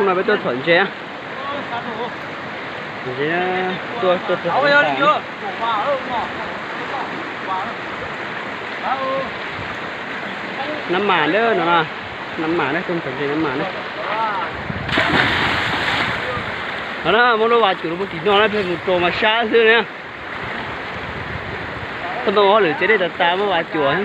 No peb tuaj txhom ntses. Ntses tuaj tuaj txhom ntses. Nab mas na no, nab mas na, tuaj txhom ntses nab mas na. No na, muab lub vas cuam los puag tim no na, peb mus rau mas sab xwb na. Tau ntau hauj lwm txiav dej tas tas muab vas cuam.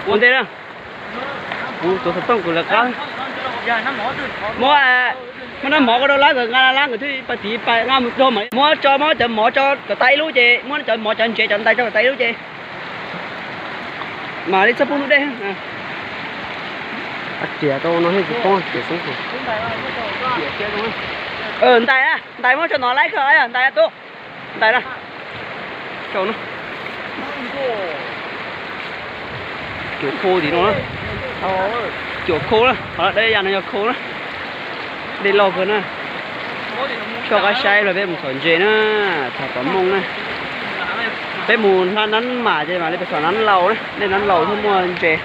Ua ntej na. Kuv tuav xov tooj kuv lawv qab. Muab, muab nab mov ko rau lab, nkawd nqa lab, nkawd twb pa tiv pa nqa mus rau mas. Muab tso, muab cov mov tso cov tais ib lub ces, muab cov mov cov ntses cov ntais tso cov tais ib lub ces. Mam li txhob pub ntug dej. Riam tau no thiaj tsis poob riam xoob. Ntais, ntais muab tso no laib kawg, ntais tub. Ntais na. Cuam khau tim no na. Cuam khau na, qhov dej ya no yog khau na. Dej loj kawg na. Soj qab saib los peb mus txhom ntses na, tham tom mooj na. Peb mus hla nab mas ces mam li peb txhom nab laus na, dej nab laus thiaj muaj ntses.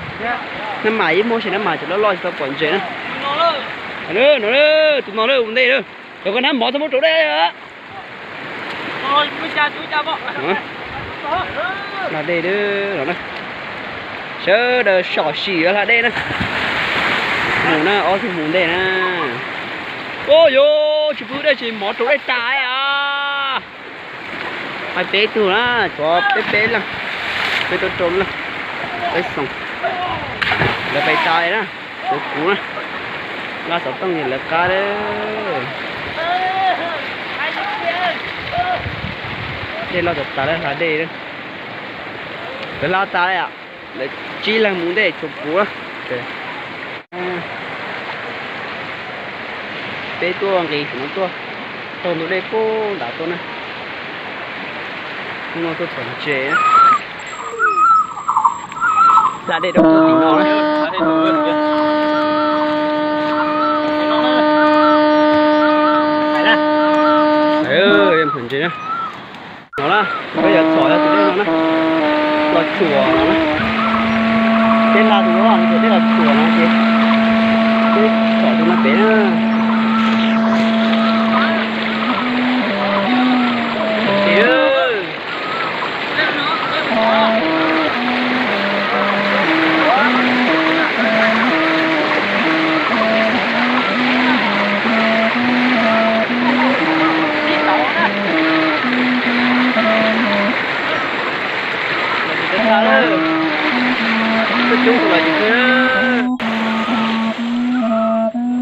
Nab mas ib muaj ces nab mas cov loj loj tsis tau pom ntses na. No, tus no lawm ua ntej lawm. Cov koj nab mov txhob muab rau dej. Hla dej, sawv daws sov sim hla dej na. Mus na, ob tug mus ntej na. Ua yuav tsis pub dej tsis mov rau dej tas a. Hais peb tug na, tshuav peb peb leeg, peb tau rau leej, peb xoo. Lawv pais tas na, tshuav kuv na, nqa xov tooj lawv qab. Dej loj tas tas lawv hla dej. Lawv hla tas lawm, lawv tsib leeg mus ntej tshuav kuv na. Peb tuaj nqis no tuaj, taug ntug dej puag nram tuaj na. Hnub no tuaj txhom ntses. Hla dej rau tim no na. Txhom ntses na. No na, peb yuav txhom yog tus dej no na, los tsuam no na. Peb hla tus no, tus dej los tsuam no ces peb txhom tus no pem na.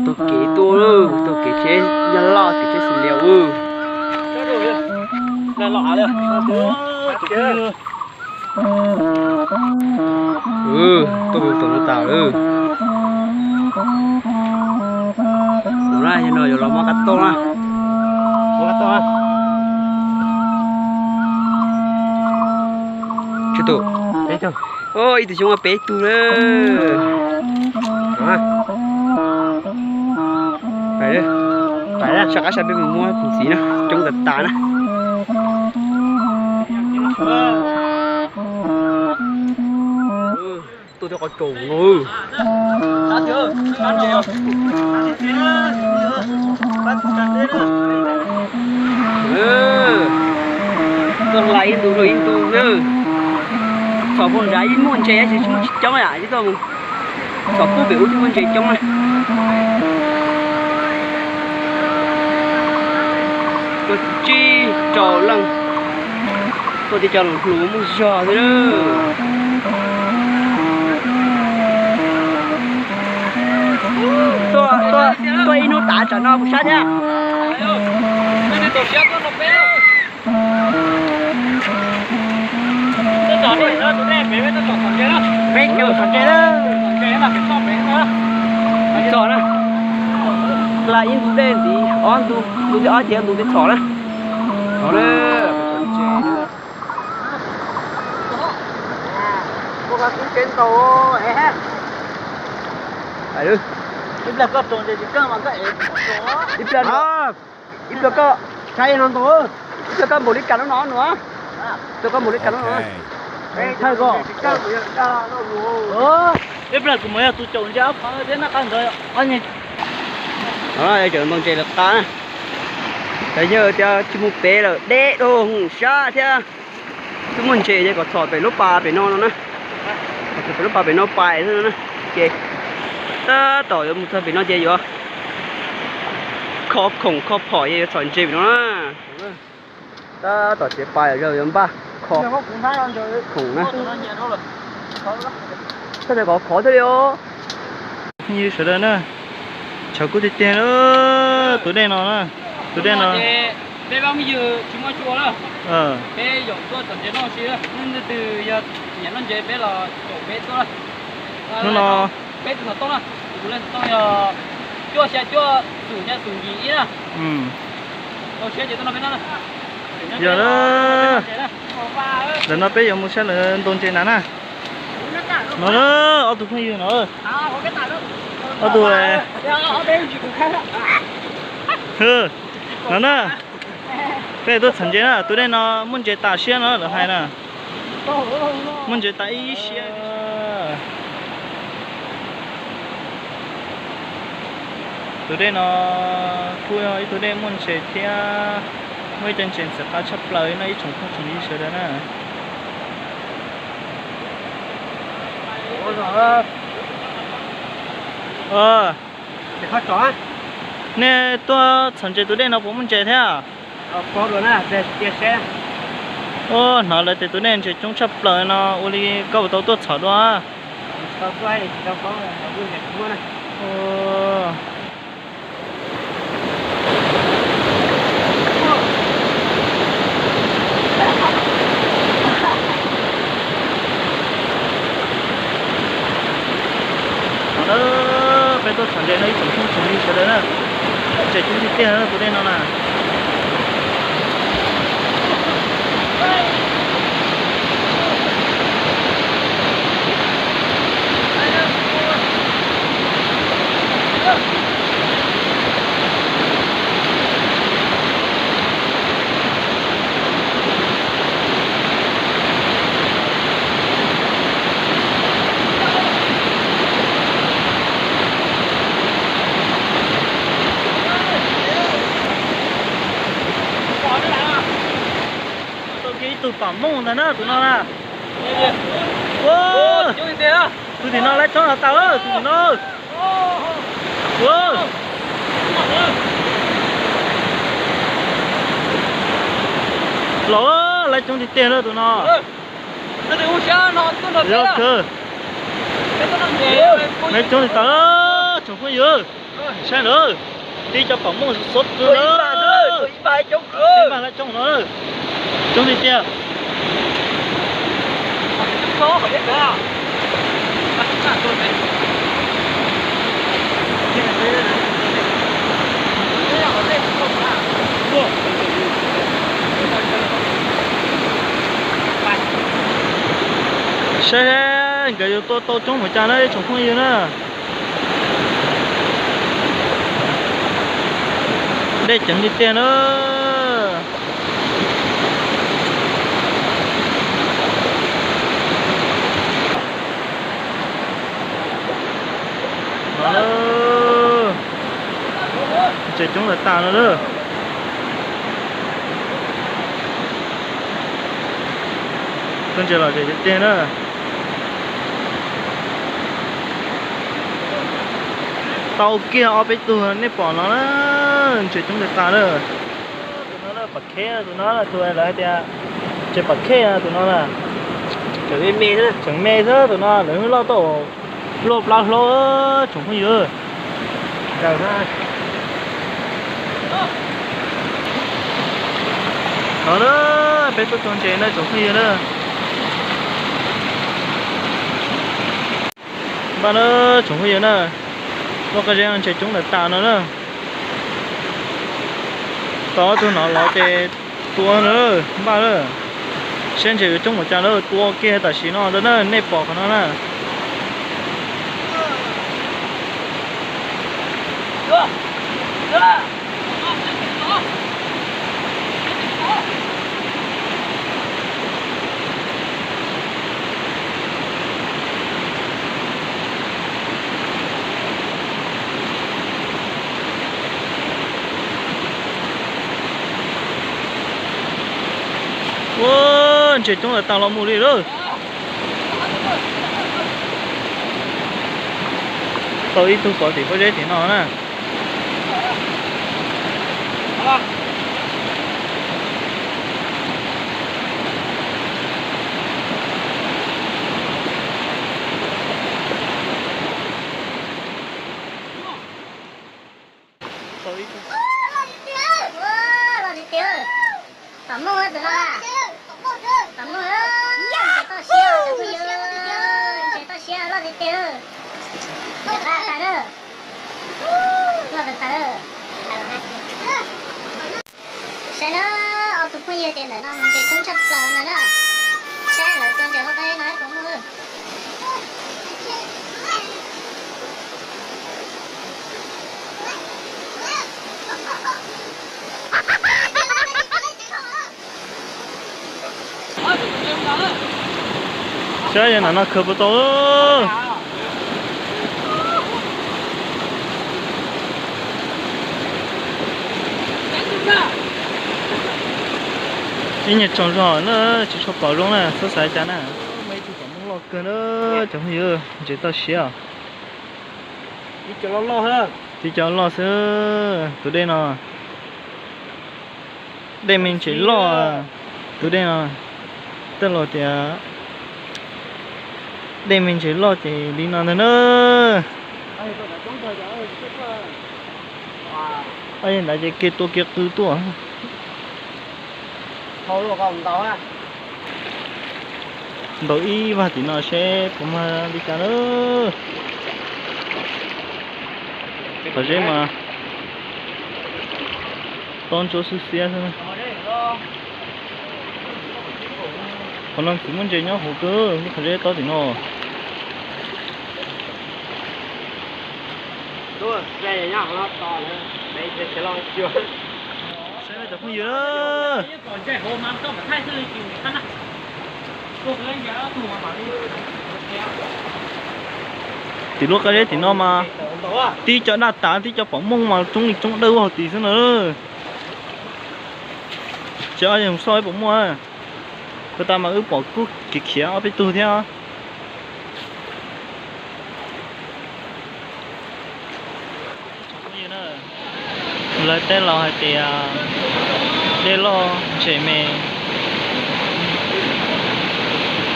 Taug kev tuaj, taug kev tsheb nyab loj, kev tsheb xis lias. Tuaj mus tom no tas lawm. Tus no yog no yuav los mob qab toj na. Mob qab toj na. Tsw tus, ib tug xyoob muaj peb tug lawm. Soj qab sab peb mus muab tus ntxiv na, coob tas tas na. Tuaj thiab qhov tsaus no. Tuaj hla ib ntu rau ib ntu na. Txhom puag nrad ib muaj ntses tsis muaj tsis coob yam, tsis tuaj mus txhom puag pem ub thiaj muaj ntses coob na. Tuaj tsib rau leej, tuaj tib co los hluas muaj zog xwb na. Tuaj, tuaj ib hnub tas tsam no puas sab thiab? Peb caug txhom ntses na. Txhom na. Hla ib ntu dej ntxiv, ob ntu, ntu thib ob ces ntu peb txhom na. Ib pliag koj txhom ntses tsis keej mas koj ev ib pliag, ib pliag koj saib no ntau, ib pliag koj npaum li kas lub no no, ib pliag koj npaum li kas lub no. Thaij ko. Peb plag kuv mas yog tus caum ntses ob phav thiab naj qab ntawd ob nyuag. Cov ntoo ntses lawv qab na, cov yawg tias tsis mus pem lawm deb dua mus sab thiab. Twb muaj ntses ces kom txhom pem lub pas pem no no na, kom txhom pem lub pas pem no pais xwb no na. Ces tab tom yuav mus txog pem no ces yuav kho khoom kho phom ces yuav txhom ntses pem no na. Tab tom txiav pas yog yuav npaj kho khoom na. Txhob tias kov khov thiaj li os. Phooj ywg sawv daws na, tshav kub tiag tiag na, tus dej no na, tus dej no. Peb vaj phooj ywg tsis muaj cua lawm, peb yuav tuaj txhom ntses noj si, leej twg yog nyiam noj ntses peb los caum peb tuaj. Hnub no peb tus xov tooj na, tus leej xov tooj yog cuaj xya cuaj xum xya xum yim ib na. Tau siab ces tuaj nrog peb noj na. Yog na, ntawm no peb yuav mus saib lawv ntoo ntses na na. No na, ob tug phooj ywg no. Ob tug. No na, peb tuaj txhom ntses na, tus dej no muaj ntses tas siab no lawv hais na. Muaj ntses tas ib siab. Tus dej no kuj yog ib tug dej muaj ntses thiab muaj ib co ntses ntxim qab tshaj plaws no ib tsoom phooj tsoom ywg sawv daws na. Nej tuaj txhom ntses tus dej no puas muaj ntses thiab? Hnov lawv tias tus dej ntses coob tshaj plaws no ua li koj puas tau tuaj txhom dua? Peb tuaj txhom ntses no ib tsoom phooj tsoom ywg sawv daws na, ntses coob tiag tiag tus dej no na. Tau kiag ib tug pom mooj ntag na tus no na. Tus tim no lawv coob los tas, tus tim no. Los lawv coob tiag tiag na tus no. Lawv coob li tas, tsoom phooj ywg. Saib ntawd, tib co pom mooj xov xov na. Tib mag lawv coob no, coob tiag tiag. Saib nkawd yuav tua tau coob npaum cas na ib tsoom phooj ywg na. Dej ceev tiag tiag na. No, ntses coob lawm tas no lawm. Tuaj ntses los ntses tiag tiag na. Tau kiag ob peb tug nej pom no na, ntses coob lawm tas na. Tus no pam kheb, tus no tus lawv hais tias ntses pam kheb tus no na. Tseem me xwb tus no, lawv loj tau luaj plab hlob tsoom phooj ywg. No na, peb tuaj txog ntses na tsoom phooj ywg na. Npaj na tsoom phooj ywg na, lub qab zeb no ntses coob lawm tas no na. Tos ob tug no los ces tua na, npaj na. Saib ntses yuav coob npaum cas na, tua kiag tam sim no ntag na, nej pom qhov no na. Ntses coob tas tas los mus li lawm. Tau ib tug pov tim pob zeb tim no na. Pom Muj tus no, Pom Muj, ntses toj siab, ntses toj siab loj tiag tiag, ntses qab tas na, loj tas tas. Saib na, ob tug phooj ywg tias ntawm no ntses coob tshaj plaws no na. Saib lawv tua ntses hauv qab zeb no Pom Muj. Saib yog nram no khawb puas tau. Ib nyuag tsaug zog na, tsis tshua pom zoo na, txhob xav cas na. Muaj ib tug pom Muj loj kawg na, cov phooj ywg, ntses toj siab. Tib co loj xwb tus dej no. Dej me ntses loj, tus dej no. Tej laus tias dej me ntses loj ces li no ntag na. Yog ntawd ces kiag tua kiag qw tuaj. Ntaus ib vag tim no seb puas mag li cas na. Qhov zeb mas tob ntsuab xwb xiab xwb. Qhov no txiv muaj ntses nyob hauv kawg, lub qhov zeb tob tim no. Saib cov phooj ywg, tim lub qab zeb tim no mas tib co daj tas, tib co pom mooj mas coob li coob dawb hauv tid xwb na. Tsis ob yog xauj pom muaj. Puag ta mas wb pom kub khiav khiav ob peb tug thiab. Lawv tej laus hais tias dej loj ntses me,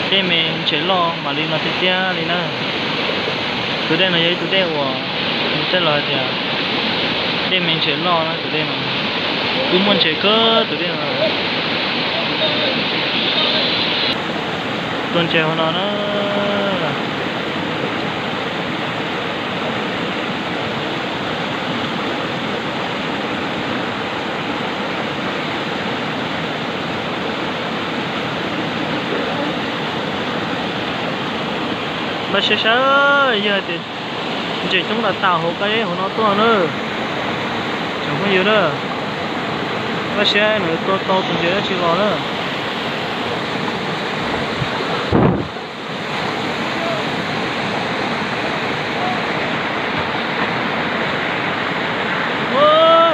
dej me ntses loj mas li no tiag tiag li na. Tus dej no yog ib tug dej uas tej laus hais tias dej me ntses loj na, tus dej no twb muaj ntses kawg tus dej no. Tua ntses hauv no na. Npaj siab saib, yog tias ntses coob tas tas hauv qab zeb hauv no tuaj na, tsoom phooj ywg na, npaj siab nws tua tau tus ntses dab tsi los na.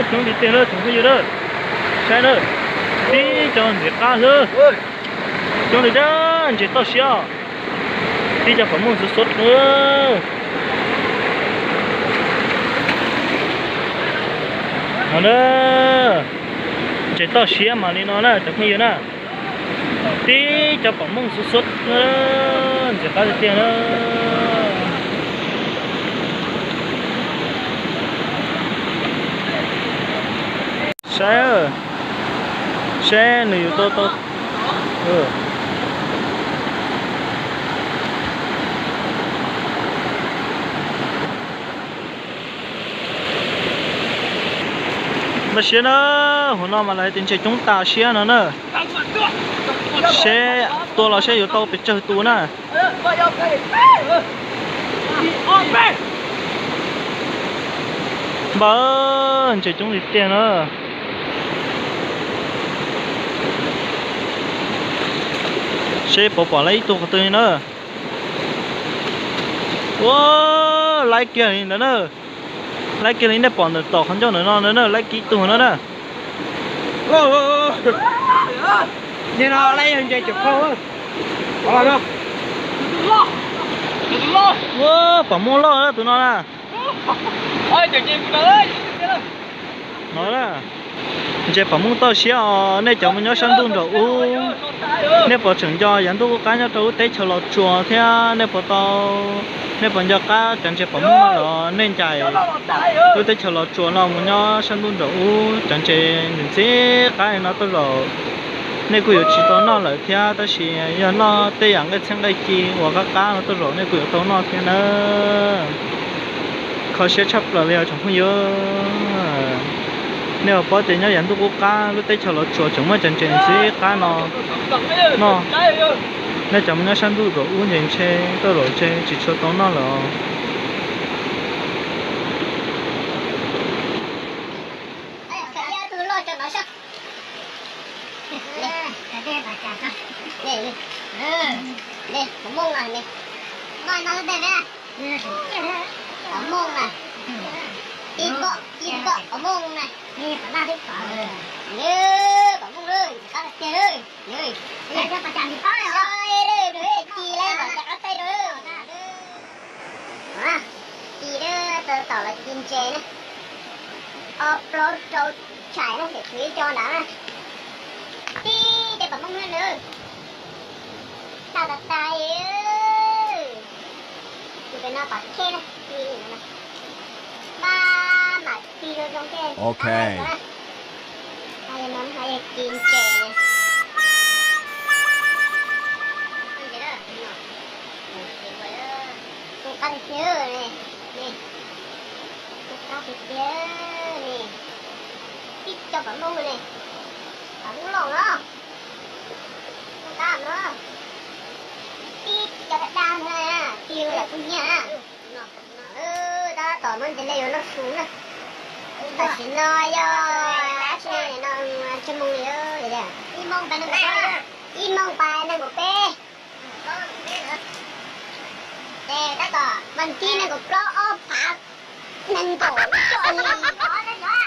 Coob tiag tiag na tsoom phooj ywg na, saib na, tib co ntxim qab xwb. Coob tiag tiag, ntses toj siab, tib co pom mooj xuav xuav. No na, ntses toj siab mas li no na cov phooj ywg na, tib co pom mooj xuav xuav, ntxim qab tiag tiag na. Saib, saib nws yuav tau tau. Npaj siab na, hauv no mas lawv hais tias ntses coob tas siab no na. Seb tua los seb yuav tau pes tsawg tus na. Npawg, ntses coob tiag tiag na. Seb puas pom lawv ib tug qhov twg li na. Ua, laib kiag li ntawd na. Laib kiag li nej pom ntawm tom qhov ncauj ntawm no ntawd na, laib kiag ib tug no na. Ntses no laj yog ntses cov khau. Ua, pom muaj loj tus no na. No na, ntses pom muaj toj siab os. Nej cov mus nyob sab ntuj nraum ub, nej puas tseem nco yav ntuj qub qab nyob rau lub teb chaws Los Tsuas thiab? Nej puas tau, nej puas nco qab cov ntses pom muaj no los? Nej ncaim lub teb chaws Los Tsuas no mus nyob sab ntuj nraum ub, cov ntses ntxim ntxim qab li no tuaj zaum, nej kuj yuav tsis tau noj lawm thiab. Tab sis yog noj tej yam nqaij txhiab nqaij ci uas qab qab no tuaj zaum, nej kuj yuav tau noj thiab na. Kho siab tshaj plaws li os tsoom phooj ywg. Nej puas paub tias nyob yav ntuj qub qab lub teb chaws Los Tsuas tseem muaj cov ntses ntxim qab no noj? Nej cov mus nyob sab ntuj zaum ub ntses ntshe tuaj zaum ntshe tsis tshua tau noj lawm os. Ci tom los ci ntses na, ob plaub rau tshais na, xim txwv ib co nrad na. Tib cov pom mooj na nws, tag tas tas li. Tus pem no pom kheb na, ci no, maj mam ci zoo zoo thiab. Ok. Ci ntses. Tus qab tiag tiag ne, tus qab tiag tiag ne, tib co pom mooj ne, pom mooj loj no, tus qab no, tib co daj daj na, ci lawm kuj nyiam na. Tab tom muab ntses nej yuav noj su na. Tam sim no yog dab tsi no, tsawg moos li? Ib moos pais nees nkaum peb. Ces tab tom vas thib nees nkaum plaub ob phav nees nkaum cuaj li. Kuv lauj tuj kawg nkaus.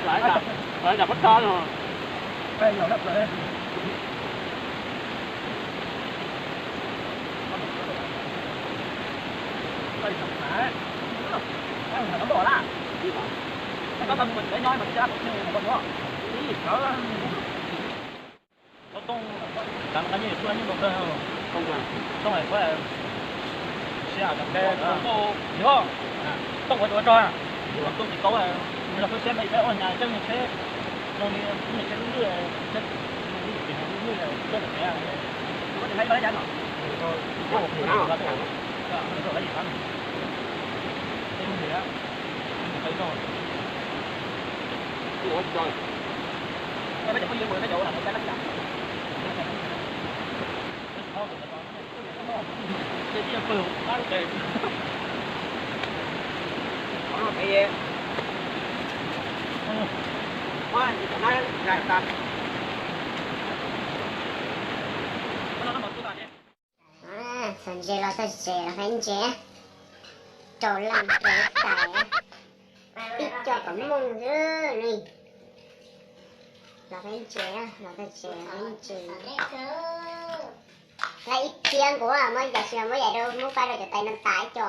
Lam lam pob tsuas no. Tau tooj, cov nqaij nyuj tuaj nyuj nkaus kawg. Tooj hais kuv siab cov nqaij, yog tooj kuv ua rog, tooj tsis tau, yog kuv siab nqaij ua nyab tseeb tsheb, zoo li tsheb lub lwj, tsheb lub lwj, tsheb lub lwj, tsheb lub lwj. Txog ntses los txog ntses los faib ntses, rau laj ntses tais, ib co kom mooj xwb li. Los faib ntses, los txog ntses los faib ntses. Tag ib phiab nkuv muab ib co si muab yam rau muab faib rau cov tais no tas ib co.